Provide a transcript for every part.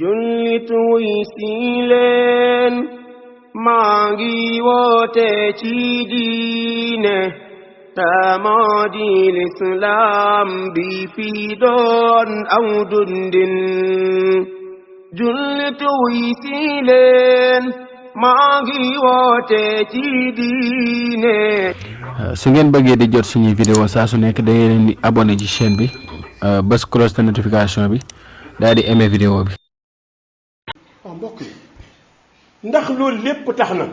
jullit wuy si leen maa ngi woote ci diine moo di lislaam bi fi doon aw dundin jullit wuy si leen maa ngi woote ci diine. su ngeen bëggee di jot suñuy vidéo saa su nekk da ngeen di abonné ci chaîne bi bës cloche de notification bi daal di aimé vidéo bi. waaw mbokk yi ndax loolu lépp tax na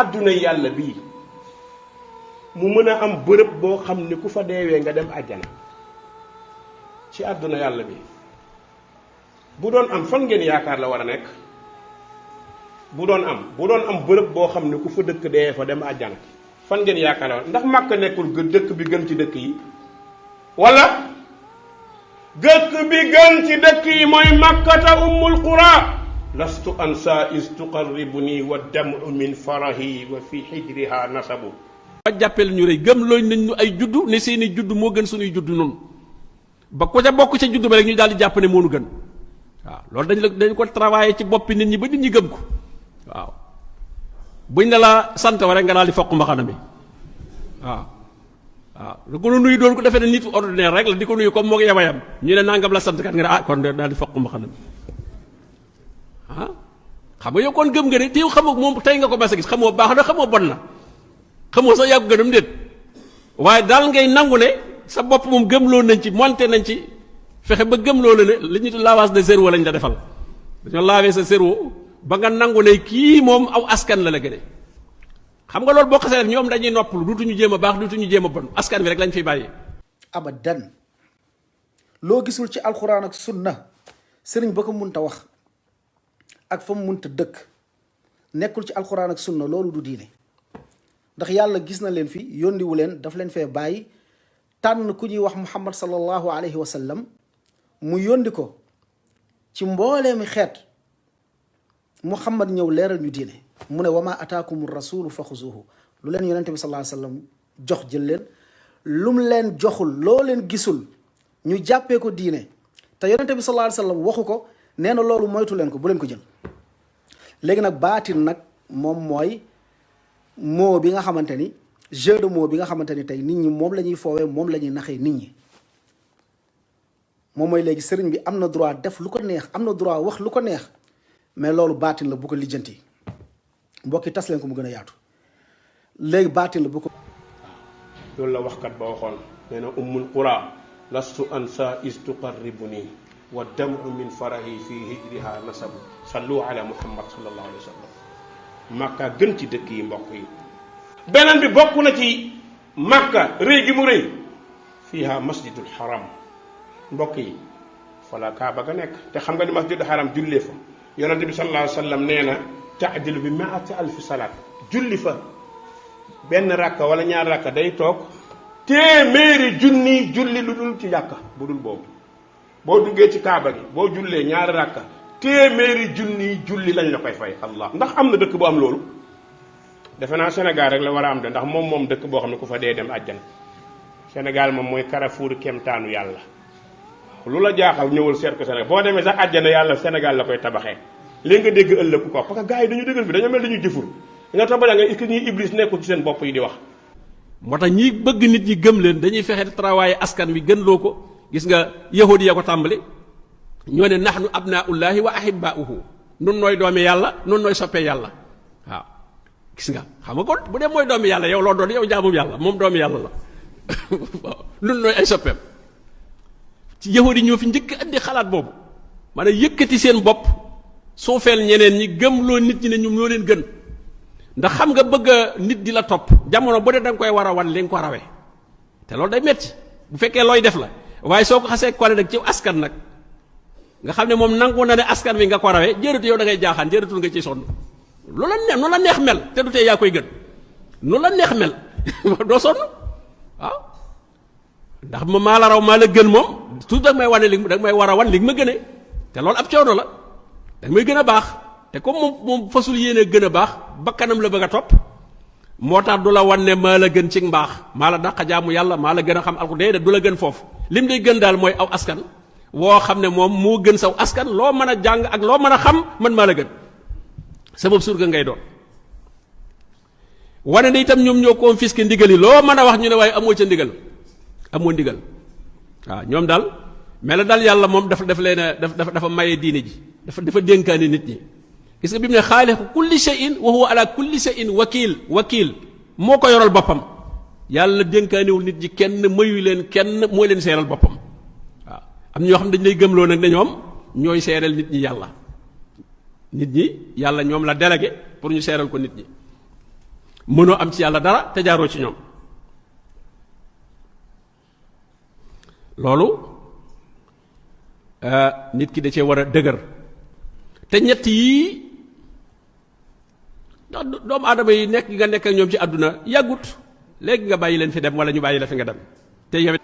àdduna yàlla bii mu mën a am bërëb boo xam ne ku fa deewee nga dem àjjana ci àdduna yàlla bi bu doon am fan ngeen yaakaar la war a nekk bu doon am bërëb boo xam ne ku fa dëkk dee fa dem àjjana fan ngeen yaakaar la war ndax Màkka nekkul dëkk bi gën ci dëkk yi wala dëkk bi gën ci dëkk yi mooy Makkata ummul qura lastu ansa is tuqarribuni wa damu min farahi wa fi hijriha nasabu ba jàppee la ñu rëy gëm looñ nañ ñu ay juddu ne seeni juddu moo gën suñuy juddu noonu ba ko ca bokk ca juddu ba rek ñu daal di jàpp ne moonu gën waaw loolu dañ ko travaillé ci boppi nit ñi ba nit ñi gëm ko waaw buñ ne la sant wa rek nga daal di foq mbaxana mi waaw lu ko nuyu doon ko defee ne nit ordinaire rek la di ko nuyu comme moo ko yabayam ñu ne nangam la sant kat nga ne kon daal di foq mbaxana mi xam nga yow kon gëm nga ne te yow xamoo moom tey nga ko mas a gis xamoo baax na xamoo bon na xamoo sax yàggu gënam déet waaye daal ngay nangu ne sa bopp moom gëmloo nañ ci monté nañ ci fexe ba gëmloo la ne li ñu tudd lavage de cerveau lañ la defal dañoo laver sa cerveau ba nga nangu ne kii moom aw askan la gëne xam nga loolu boo xasee ñoom dañuy noppalu duutuñu jéem a baax duutuñu jéem a bon askan bi rek lañ fiy bàyyi. abadan loo gisul ci alxuraan ak sunna sëriñ ba ko munta wax ak fa mu munta dëkk nekkul ci alxuraan ak sunna loolu du diine ndax yàlla gis na leen fi yóndiwu leen daf leen fee bàyyi tànn ku ñuy wax muhammad sallallahu alayhi wa sallam mu yóndi ko ci mbooleemi xeet muhammad ñëw leeral ñu diine mu ne wama ataakum rasulu fa xuzuhu lu leen yonente bi sallallahu alayhi wa sallam jox jël leen lum leen joxul loo leen gisul ñu jàppee ko diine te yonente bi sallallahu alayhi wa sallam waxu ko nee na loolu moytu leen ko bu leen ko jël léegi nag baatin nag moom mooy mot bi nga xamante ni jeu de mots bi nga xamante ni tey nit ñi moom la ñuy foowee moom la ñuy naxee nit ñi moom mooy léegi sëriñ bi am na droit def lu ko neex am na droit wax lu ko neex mais loolu baatin la bu ko lijjanti mbokki tas leen ko mu gën a yaatu léegi baatin la bu ko loolu la waxkat ba waxoon nee na ummul qura lastu ansa is tuqarribuni wa damu min farahi fi hijriha nasabu sallu ala muhammad sallallahu alayhi wa sallam Makka gën ci dëkk yi mbokk yi beneen bi bokk na ci Makka rëy gi mu rëy fiiha masjidul haram mbokk yi fa la Kaaba ga nekk te xam nga ni masjidul haram jullee fa yonente bi sallallahu alayhi wa sallam nee na taadilu bi maati alfi salaat julli fa benn rakka wala ñaar rakka day toog téeméeri junni julli lu dul ci jàkka bu dul boobu boo duggee ci Kaaba gi boo jullee ñaari rakka téeméeri junni julli lañ la koy fay allah ndax am na dëkk bu am loolu defe naa Sénégal rek la war a am de ndax moom dëkk boo xam ne ku fa dee dem àjjana Sénégal moom mooy Carrefour kemtaanu yàlla lu la jaaxal ñëwal seet ko Sénégal boo demee sax àjjana yàlla Sénégal la koy tabaxee léegi nga dégg ëllëg ku ko parce que gars yi dañu dëggal fi dañoo mel dañuy jëfur nga tax ba nga est-ce que ñuy iblis nekkul ci seen bopp yi di wax moo tax ñi bëgg nit ñi gëm leen dañuy fexe travailler askan wi gën loo ko gis nga yahudi ya ko tàmbali ñoo ne nahnu abnaullahi wa ahibbauhu nun nooy doomi yàlla nun nooy soppee yàlla waaw gis nga xam nga kon bu dee mooy doomi yàlla yow loo doon yow jaamum yàlla moom doomi yàlla la waaw nun nooy ay soppeem ci yahudi ñoo fi njëkk andi xalaat boobu maanaam yëkkati seen bopp suufeel ñeneen ñi gëmloo nit ñi ne ñoom ñoo leen gën ndax xam nga bëgg a nit di la topp jamono bu dee da nga koy war a wan li nga ko rawee te loolu day metti bu fekkee looy def la waaye soo ko xasee kone nag ci askan nag nga xam ne moom nangu na ne askan wi nga ko rawee jërëtu yow da ngay jaaxaan jërëtul nga ciy sonn lu la neex mel te du tee yaa koy gën nu la neex mel doo sonn waaw ndax maa la raw maa la gën moom tout da may wane da may war a wan li ma gënee te loolu ab coono la da may gën a baax te comme moom fasul yéene gën a baax bakkanam la bëgg a topp moo tax du la wan ne maa la gën ci mbaax maa la dàq jaamu yàlla maa la gën a xam alku déedéet du la gën foofu lim day gën daal mooy aw askan woo xam ne moom moo gën saw askan loo mën a jàng ak loo mën a xam man maa la gën sabab surga ngay doon wane ne itam ñoom ñoo confisqué ndigal yi loo mën a wax ñu ne waaye amoo ca ndigal amoo ndigal waaw ñoom daal mais la daal yàlla moom dafa leen a dafa maye diine ji dafa dénkaane nit ñi gis nga bi mu ne xaaliqu kulli shay'in wa huwa ala kulli shay'in wakiil moo ko yoral boppam yàlla dénkaanewul nit ñi kenn mayu leen kenn moo leen seeral boppam waaw am ñoo xam dañ lay gëmloo nag ne ñoom ñooy seeral nit ñi yàlla ñoom la délégué pour ñu seeral ko nit ñi mënoo am ci yàlla dara te jaaroo ci ñoom loolu nit ki da cee war a dëgër te ñett yii ndax doomu aadama yi nekk nga nekk ak ñoom ci àdduna yàggut léegi nga bàyyi leen fi dem wala ñu bàyyi la fi nga dem te yow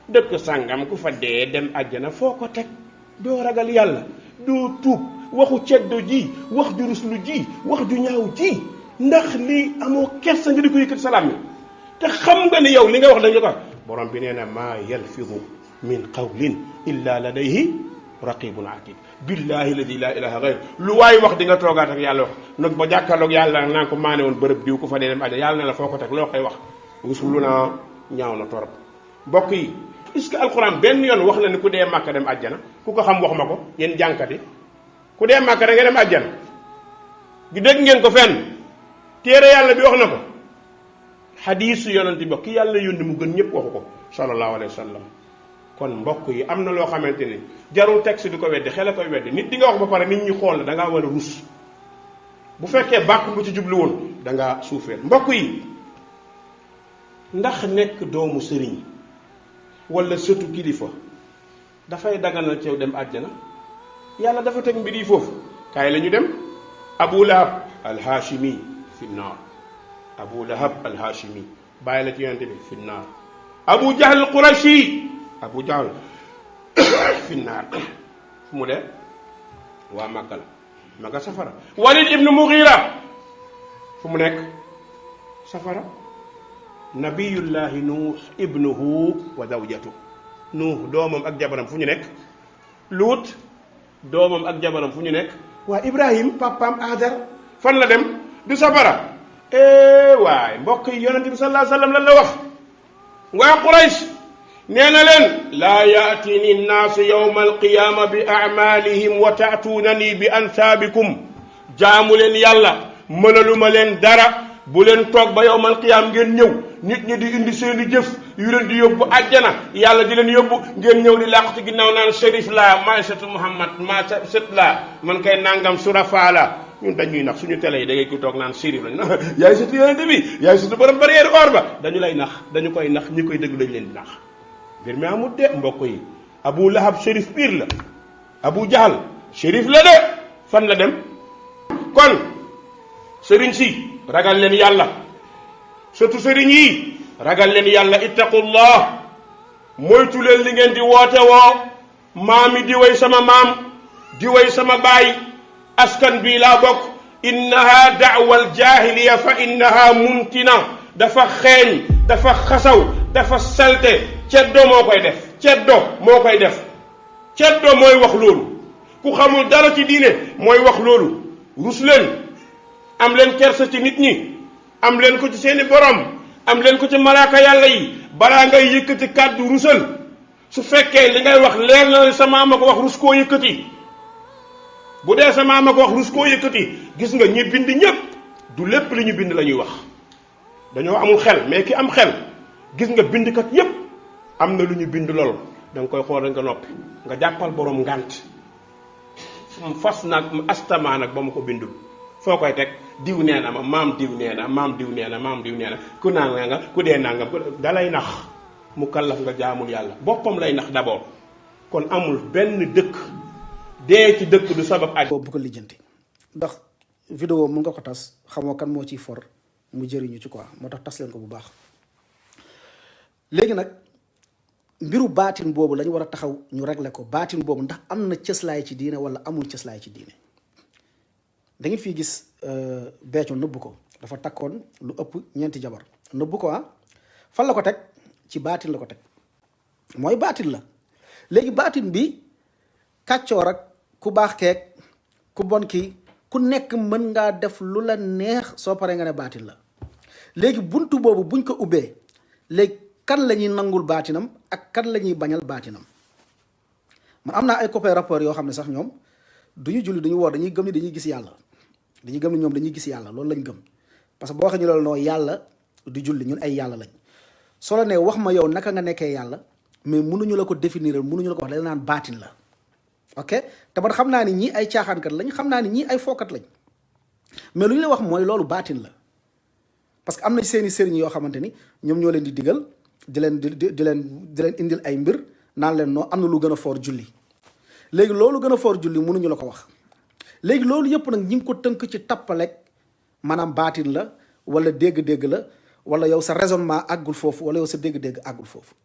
dëkk sàngam ku fa dee dem àjjana foo ko teg doo ragal yàlla doo tuub waxu ceddo ji wax ju ruslu ji wax ju ñaaw ji ndax lii amoo kersa nga di ko yëkkati salaam yi te xam nga ni yow li nga wax dañu ko borom bi nee na maa yalfidu min qawlin illa ladayhi raqibun atid billahi alladi la ilaha gayr lu waay wax di nga toogaat ak yàlla wax nag ba jàkkaarloog yàlla naan ko maane woon bërëb diw ku fa dee dem àjjana yàlla ne la foo ko teg loo koy wax ruslu naa ñaaw na torop mbokk yi est-ce que alxuraan benn yoon wax na ni ku dee màkka dem àjjana ku ko xam wax ma ko yéen jànkat yi ku dee màkka da nga dem àjjana gi dégg ngeen ko fenn téere yàlla bi wax na ko xadiisu yonent bi ki yàlla yónni mu gën ñëpp waxu ko sallallahu alayhi wa sallam kon mbokk yi am na loo xamante ni jarul texte di ko weddi xel a koy weddi nit di nga wax ba pare nit ñi xool la da ngaa war a rus bu fekkee bàkk bu ci jublu woon da ngaa suufeel mbokk yi ndax nekk doomu sëriñ wala sëtu kilifa dafay daganal ci yow dem àjjana yàlla dafa teg mbir yi foofu kaay la ñu dem Abu Lahab al-Hashimi fi naar Abu Lahab al-Hashimi bàyyi la ci yonente bi fi naar Abu Jahl al-Qurashi Abu Jahl fi naar fu mu de waa Makka la ma nga safara Walid ibn Mughira fu mu nekk safara nabiyullahi nuux ibnuhu wa zawjatu nuux doomam ak jabaram fu ñu nekk luut doomam ak jabaram fu ñu nekk waa ibrahim papaam aadar fan la dem du safara waay mbokk yi yonente bi sallallahu alayhi wa sallam lan la wax waa quraysh nee na leen laa yaatini nnaasu yawma alqiyaama bi amalihim wa taatuunani bi ansaabikum jaamu leen yàlla mënaluma leen dara bu leen toog ba yawmal qiyaam ngeen ñëw nit ñi di indi seeni jëf yu leen di yóbbu àjjana yàlla di leen yóbbu ngeen ñëw di làqu ci ginnaaw naan shérif laa maa setu muhammad maa set laa man kay nangam surafa la ñun dañuy nax suñu télé yi da ngay ko toog naan shérif lañ yaay setu yonente bi yaay setu borom barrière or ba dañu lay nax dañu koy nax ñi koy déglu dañ leen di nax mbir mi amul de mbokk yi Abu Lahab shérif piir la Abu Jahal shérif la de fan la dem kon sëriñ si ragal leen yàlla surtout sëriñ yi ragal leen yàlla ittaqullah moytu leen li ngeen di woote woo maami di way sama maam di way sama baay askan bii laa bokk innaha da'wa aljahiliya fa innaha muntina dafa xeeñ dafa xasaw dafa salte ceddo moo koy def ceddo moo koy def ceddo mooy wax loolu ku xamul dara ci diine mooy wax loolu rus leen am leen kersa ci nit ñi am leen ko ci seeni borom am leen ko ci malaaka yàlla yi balaa ngay yëkkati kàddu rusal su fekkee li ngay wax leer na sa maam a ko wax rus koo yëkkati bu dee sa maam a ko wax rus koo yëkkati gis nga ñi bind ñépp du lépp li ñu bind la ñuy wax dañoo amul xel mais ki am xel gis nga bindkat yépp am na lu ñu bind lool da nga koy xool rek nga noppi nga jàppal borom ngànt fas nag astamaa nag ba mu ko bindul foo koy teg diw nee na ma maam diw nee na maam diw nee na maam diw nee na ku naan nga ku dee nangam dalay nax mu kallaf nga jaamul yàlla boppam lay nax d'abord kon amul benn dëkk dee ci dëkk du sabab aj bu ko lijjanti ndax vidéo mun nga ko tas xamoo kan moo ciy for mu jëriñu ci quoi moo tax tas leen ko bu baax léegi nag mbiru baatin boobu lañu war a taxaw ñu régler ko baatin boobu ndax am na cëslaay ci diine wala amul cëslaay ci diine da ngeen fii gis Béthio nëbb ko dafa takkoon lu ëpp 4 jabar nëbb ko fan la ko teg ci baatin la ko teg mooy baatin la léegi baatin bi kàccoor ak ku baax keek ku bon ki ku nekk mën ngaa def lu la neex soo paree nga ne baatin la. léegi buntu boobu buñ ko ubbee léegi kan la ñuy nangul baatinam ak kan la ñuy bañal baatinam. man am naa ay copains rappeurs yoo xam ne sax ñoom duñu julli duñu woor dañuy gëm ni dañuy gis yàlla, dañuy gëm ni ñoom dañuy gis yàlla, loolu lañ gëm. parce que boo waxee ñu loolu noo yàlla du julli, ñun ay yàlla lañ. soo la nee wax ma yow naka nga nekkee yàlla, mais mënuñu la ko définir, mënuñu la ko wax, dañ naan baatin la. ok te man xam naa ni ñii ay caaxaankat lañ, xam naa ni ñii ay fookat lañ, mais lu ñu la wax mooy loolu baatin la. parce que am na seeni sëriñ yoo xamante ni ñoom ñoo leen di digal di leen indil ay mbir naan leen noo am na lu gën a foor julli. léegi loolu gën a foor julli mënuñu la ko wax. léegi loolu yëpp nag ñi ngi ko tënk ci tappaleeg maanaam baatin la wala dégg-dégg la, wala yow sa raisonnement àggul foofu, wala yow sa dégg-dégg àggul foofu.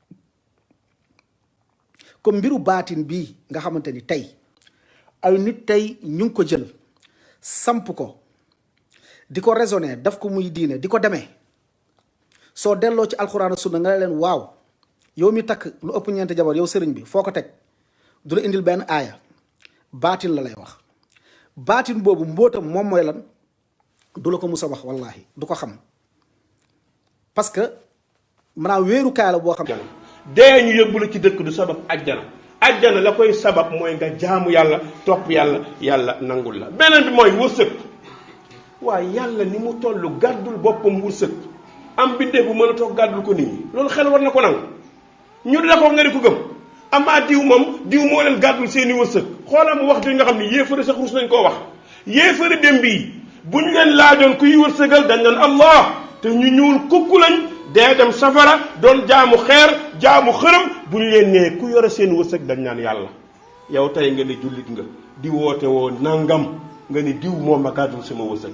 comme mbiru baatin bii nga xamante ni tey ay nit tey ñu ngi ko jël samp ko di ko raisonner daf ko muy diine di ko demee, soo delloo ci alxuraan ak sunna nga leen waaw yow mi takk lu ëpp ñeenti jabar yow sëriñ bi foo ko teg, du la indil benn aaya, baatin la lay wax. baatin boobu mbóotam moom mooy lan, du la ko mus a wax, wallahi du ko xam. parce que maanaam wéerukaay la boo xam dee ñu yóbbu la ci dëkk du sabab ajjana. ajjana la koy sabab mooy nga jaamu yàlla, topp yàlla, yàlla nangul la. beneen bi mooy wërsëg. waaye yàlla ni mu toll gàddul boppam wërsëg, am bindee bu mën a toog gàddul ko nit ñi, loolu xel war na ko nangu. ñu la ko nga di ko gëm. amaa diw moom diw moo leen gàddul seeni wërsëg. xoolal mu wax jooju nga xam ne yéefare sax rus nañ koo wax. yéefare dem bii bu ñu leen laajoon kuy wërsëgal dañ naan Allah, te ñu ñuul kukku lañ, dee dem safara doon jaamu xeer jaamu xërëm. bu ñu leen nee ku yore seen wërsëg dañ naan yàlla. yow tey nga ne jullit nga di woote woo nangam nga ni diw moom ma gàddul sama wërsëg.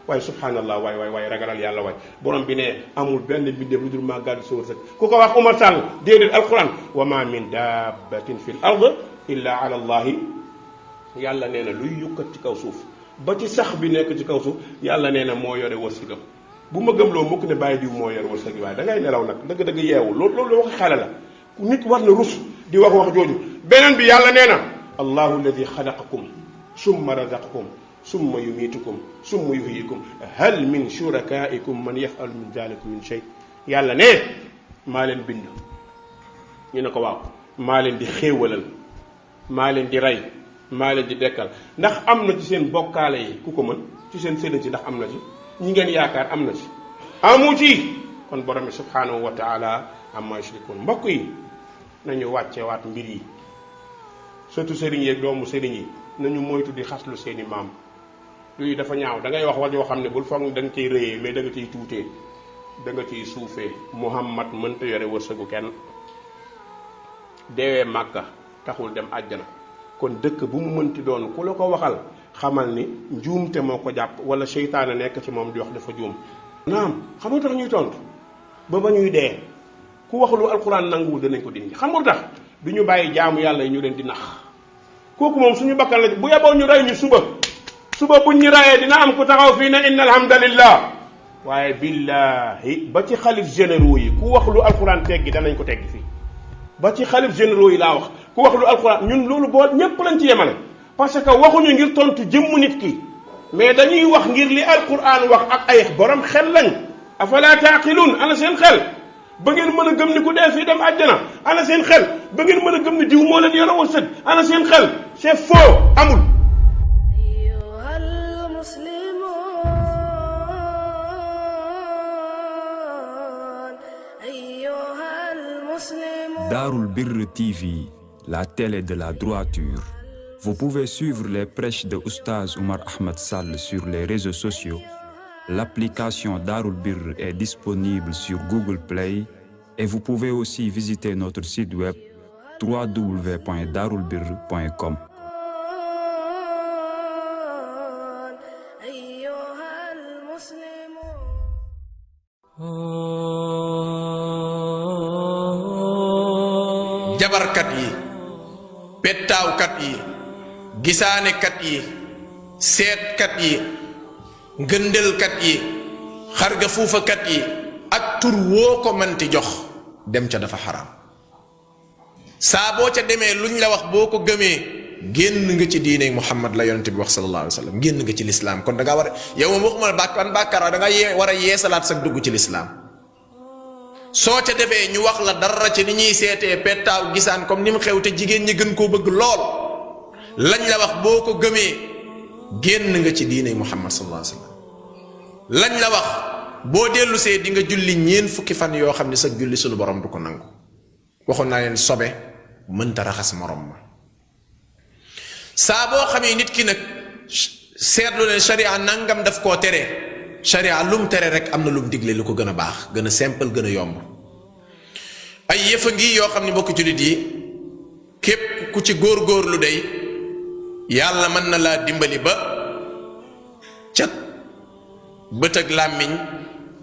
waaye subhanallah waay ragalal yàlla waay. borom bi ne amul benn bindéef lu dul maa gàddu sa wërsëg. ku ko wax Umar Sall déedéet alquran wa ma min dabbatin fil ard illa ala allahi. yàlla nee na luy yukkat ci kaw suuf ba ci sax bi nekk ci kaw suuf yàlla nee na moo yore wërsëgam. bu ma gëmloo mukk ne bàyyi diw moo yore wërsëg waaye da ngay nelaw nag dëgg-dëgg yeewu loolu waxi xale la. nit war na rus di wax jooju. beneen bi yàlla nee na allahu alladi xalaqakum summa razaqakum summa yumiitukum summa yuhyikum hal min shurakaikum man yafalu min dalikum min shay. yàlla ne maa leen bind. ñu ne ko waaw maa leen di xéewalal, maa leen di rey, maa leen di dekkal. ndax am na ci seen bokkaale yi ku ko mën? ci seen sëriñ ci ndax am na ci? ñi ngeen yaakaar am na ci? amu ci. kon borom bi subhanahu wa taala amma yushrikun. mbokk yi nañu wàccewaat mbir yi, surtout sëriñ yeeg doomu sëriñ yi nañu moytu di xaslu seeni maam. luy dafa ñaaw. da ngay wax yoo xam ne bul foog ne da nga ciy rëyee, mais da nga ciy tuutee, da nga ciy suufee. Muhammad mënta yore wërsëgu kenn. deewee Màkka taxul dem àjjana. kon dëkk bu mu mënti doon ku la ko waxal xamal ni njuumte moo ko jàpp, wala seytaane nekk ci moom di wax dafa juum. naam xam nga tax ñuy tontu ba ñuy dee ku wax lu alquran nanguwul danañ ko dindi. xam nga tax du ñu bàyyi jaamu yàlla yi ñu leen di nax. kooku moom suñu bakkan la bu yeboo ñu rey ñu suba buñ ñu rayee dina am ku taxaw fii ne inna alhamdulillah. waaye billahi ba ci xalif généraux yi ku wax lu alquran teggi danañ ko teggi fii. ba ci xalif généraux yi laa wax ku wax lu alquran ñun loolu boo ñépp lañ ci yemale. parce que waxuñu ngir tontu jëmm nit ki, mais dañuy wax ngir li alquran wax ak ay borom xel lañ. afala taqilun, ana seen xel ba ngeen mën a gëm ni ku dee fii dem àjjana? ana seen xel ba ngeen mën a gëm ni diw moo leen yore wërsëg? ana seen xel? c'est faux, amul. Darul Birr TV, la télé de la droiture. Vous pouvez suivre les prêches de Oustaz Oumar Ahmed Sall sur les réseaux sociaux. L'application Darul Birr est disponible sur Google Play et vous pouvez aussi visiter notre site web www.darulbirr.com. jabarkat yi, pettaawkat yi, gisaanekat yi, seetkat yi, ngëndelkat yi, xarga fuufakat yi, ak tur woo ko mënti jox dem ca dafa xaraam. saa boo ca demee luñ la wax boo ko gëmee génn nga ci diine Muhammad la yonente bi wax sallallahu alayhi wa sallam génn nga ci lislaam kon da ngaa war a yow moom waxuma la bàkkaar da nga war a yeesalaat sa dugg ci lislaam soo ca defee ñu wax la dara ci ni ñuy seetee pettaaw gisaan comme ni mu xew te jigéen ñi gën koo bëgg lool lañ la wax boo ko gëmee génn nga ci diine Muhammad sallallahu alayhi wa sallam lañ la wax boo dellu see di nga julli ñeen fukki fan yoo xam ne sa julli sunu borom du ko nangu waxoon naa leen sobe mënta raxas morom ma saa boo xamee nit ki nag seetlu leen sharia nangam daf koo tere sharia lum tere rek am na lum digle lu ko gën a baax gën a simple gën a yomb ay yëfa ngi yoo xam ne mbokk jullit yi képp ku ci góor-góorlu day yàlla mën na laa dimbali ba cat bët ak làmmiñ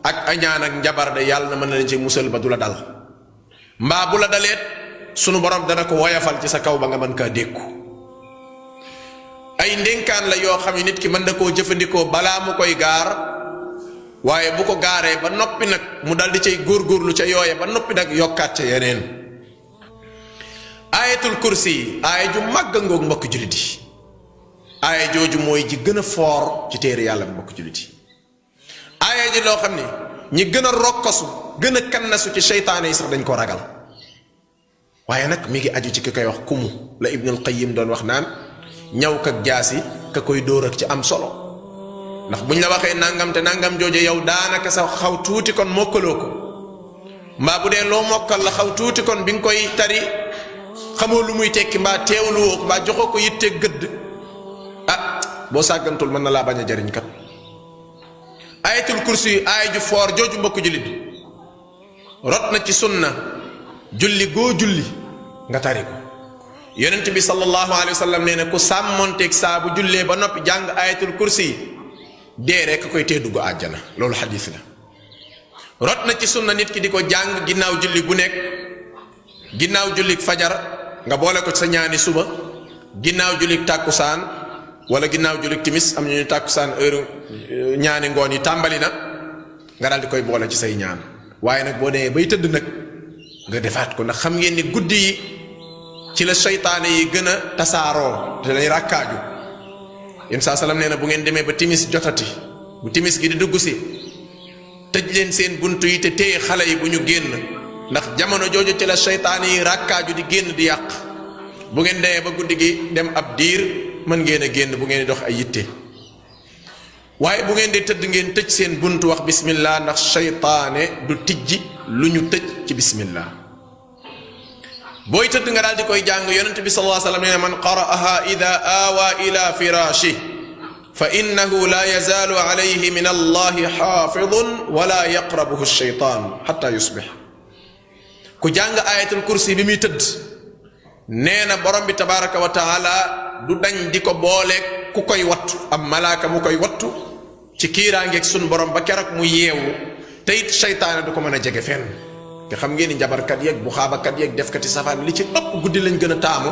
ak añaan ak njabar de yàlla na mën na leen ci musal ba du la dal mbaa bu la daleet sunu borom dana ko woyafal ci sa kaw ba nga mën kaa dékku ay ndénkaan la yoo xam ne nit ki mën na koo jëfandikoo balaa mu koy gaar waaye bu ko gaaree ba noppi nag mu dal di cay góorgóorlu ca yooye ba noppi nag yokkaat ca yeneen ayatul kursi aaya ju màgg ngoog mbokk jullit yi aaya jooju mooy ji gën a foor ci téere yàlla bi mbokk jullit yi aaya ji loo xam ne ñi gën a rokkasu gën a kannasu ci seytaane yi sax dañ ko ragal waaye nag mi ngi aju ci ki koy wax kumu la Ibnul Qayyim doon wax naan ñaw kak jaasi ka koy dóor ak ci am solo ndax buñ la waxee nangam te nangam jooju yow daanaka sa xaw tuuti kon mokkaloo ko mbaa bu dee loo mokkal la xaw tuuti kon bi nga koy tari xamoo lu muy tekki mbaa teewluwoo ko mbaa joxoo ko yitte gëdd ah boo sàggantul mën na laa bañ a jariñ kat ayatul kursi yu aaya ju foor jooju mbokk jullit rot na ci sunna julli goo julli nga tari ko yonent bi sallallahu alayhi wa sallam nee na ku sàmmonteeg saa bu jullee ba noppi jàng ayatul kursi dee rek koy tee dugg àjjana loolu xadiis la rot na ci sunna nit ki di ko jàng ginnaaw julli gu nekk ginnaaw julli fajar nga boole ko sa ñaani suba ginnaaw julli tàkkusaan wala ginnaaw julli timis am ñu tàkkusaan heure ñaani ngoon yi tàmbali na nga daal di koy boole ci say ñaan waaye nag boo nee bay tëdd nag nga defaat ko ndax xam ngeen ni guddi yi ci la seytaane yi gën a tasaaroo te dañuy ràkkaaju yéen saa salaam nee na bu ngeen demee ba timis jotati bu timis gi di dugg si tëj leen seen buntu yi te téye xale yi bu ñu génn ndax jamono jooju ci la seytaane yi ràkkaaju di génn di yàq bu ngeen demee ba guddi gi dem ab diir mën ngeen a génn bu ngeen di dox ay yitte waaye bu ngeen di tëdd ngeen tëj seen buntu wax bismillah ndax seytaane du tijji lu ñu tëj ci bismillah booy tëdd nga daal di koy jàng yonent bi sallallahu alayhi wa sallam nee na man qara'aha ida aawa ila firashi fa innahu la yazaalu alayhi min allahi xaafidun wala yaqrabuhu sheytaan xatta yusbix ku jàng ayatul kursi bi muy tëdd nee na borom bi tabaraka wa taala du dañ di ko booleeg ku koy wattu am malaaka mu koy wattu ci kiiraangeeg sun borom ba keroog mu yeewu te it seytaane du ko mën a jege fenn te xam ngeen ni njabarkat yeeg bu xaabakat yeeg defkati safaan li ci ëpp guddi lañ gën a taamu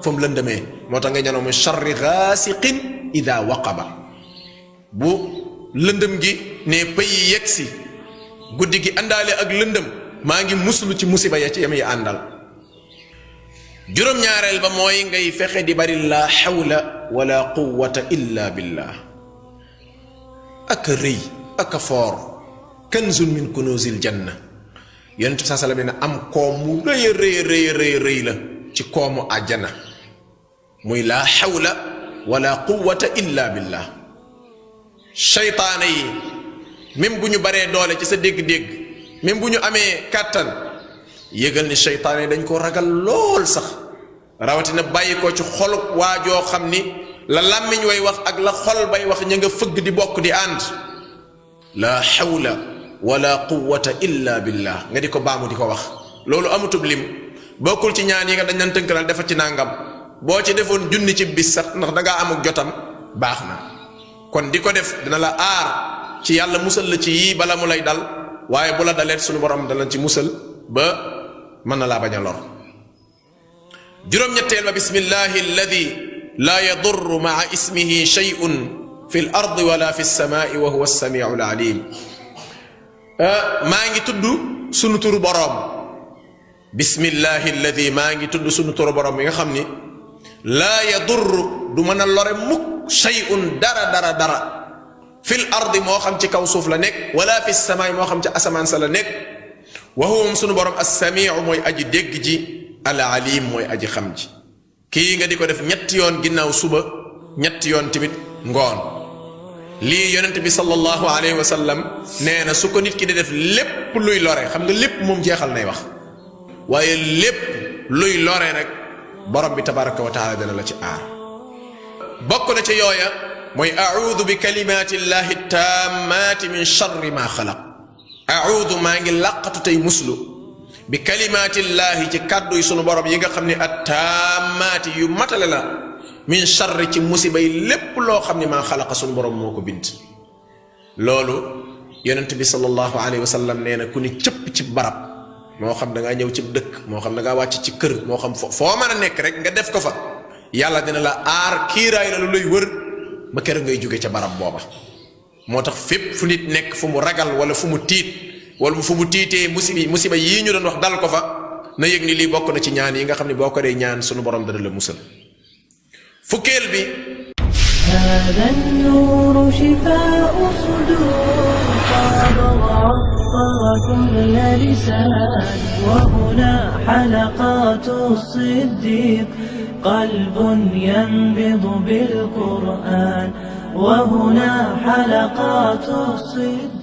fa mu lëndëmee moo tax nga ñanoo mu charri gaasiqin ida waqaba bu lëndëm gi ne pëyi yegg si guddi gi àndaale ak lëndëm maa ngi muslu ci musiba ya ci yam yi àndal juróom-ñaareel ba mooy ngay fexe di bari la xawla wala quwwata illa billah aka rëy aka foor kanzun min kunuzil janna yonent bi saa salaam ne am koom mu rëy rëy la ci koomu àjjana muy la xawla wala quwwata illa billah seytaane yi même bu ñu baree doole ci sa dégg-dégg même bu ñu amee kàttan yëgal ni seytaane dañ ko ragal lool sax rawatina bàyyi ko ci xolub waajoo xam ni la làmmiñ way wax ak la xol bay wax ña nga fëgg di bokk di ànd la xawla wala quwwata illa billah nga di ko baamu di ko wax loolu amutub lim bokkul ci ñaan yi nga dañ nan tënkalal defa ci nàngam boo ci defoon junni ci bis sax ndax dangaa amuk jotam baax na kon di ko def dina la aar ci yàlla musal la ci yii bala mu lay dal waaye bu la daleet suñu borom dana ci musal ba mën na laa bañ a lor juróom-ñetteel ba bismillahi alladi laa yadurru maa ismihi shay'un fi l ardi wala fi lsamaai wa huwa alsamiu alalim maa ngi tudd sunu turu boroom bismillahi alladi maa ngi tudd sunu turu boroom bi nga xam ni laa yadurru du mën a lore mukk shay'un dara fil ardi moo xam ci kaw suuf la nekk wala fi samaay moo xam ci asamaan sa la nekk wa huwa moom sunu borom as-samiu mooy aji dégg ji al alim mooy aji xam ji kii nga di ko def ñetti yoon ginnaaw suba ñetti yoon tamit ngoon lii yonent bi sallallahu alayhi wa sallam nee na su ko nit ki di def lépp luy lore xam nga lépp moom jeexal nay wax waaye lépp luy lore rek borom bi tabaraka wa taala dana la ci aar bokk na ca yooya mooy a'uudu bi kalimaati llahi taammaati min sharri ma xalaq a'uudu maa ngi làqatu tey muslu bi kalimaati llahi ci kàddu yi sunu borom yi nga xam ne at taammaati yu matale la min sharri ci musiba yi lépp loo xam ne maa xalaqa sunu borom moo ko bind loolu yonent bi sallallahu alayhi wa sallam nee na ku ni cëpp ci barab moo xam da ngaa ñëw ci dëkk moo xam da ngaa wàcc ci kër moo xam foo mën a nekk rek nga def ko fa yàlla dina la aar kiiraay la lu lay wër ba kër ngay jóge ca barab booba moo tax fépp fu nit nekk fu mu ragal wala fu mu tiit wala fu mu tiitee musiba yii ñu doon wax dal ko fa na yëg ni lii bokk na ci ñaan yi nga xam ne boo ko dee ñaan sunu borom dana la musal fukkeel bi هذا النور شفاء صدور قد وعطر كل لسان وهنا حلقات الصديق قلب ينبض بالقرآن وهنا حلقات الصديق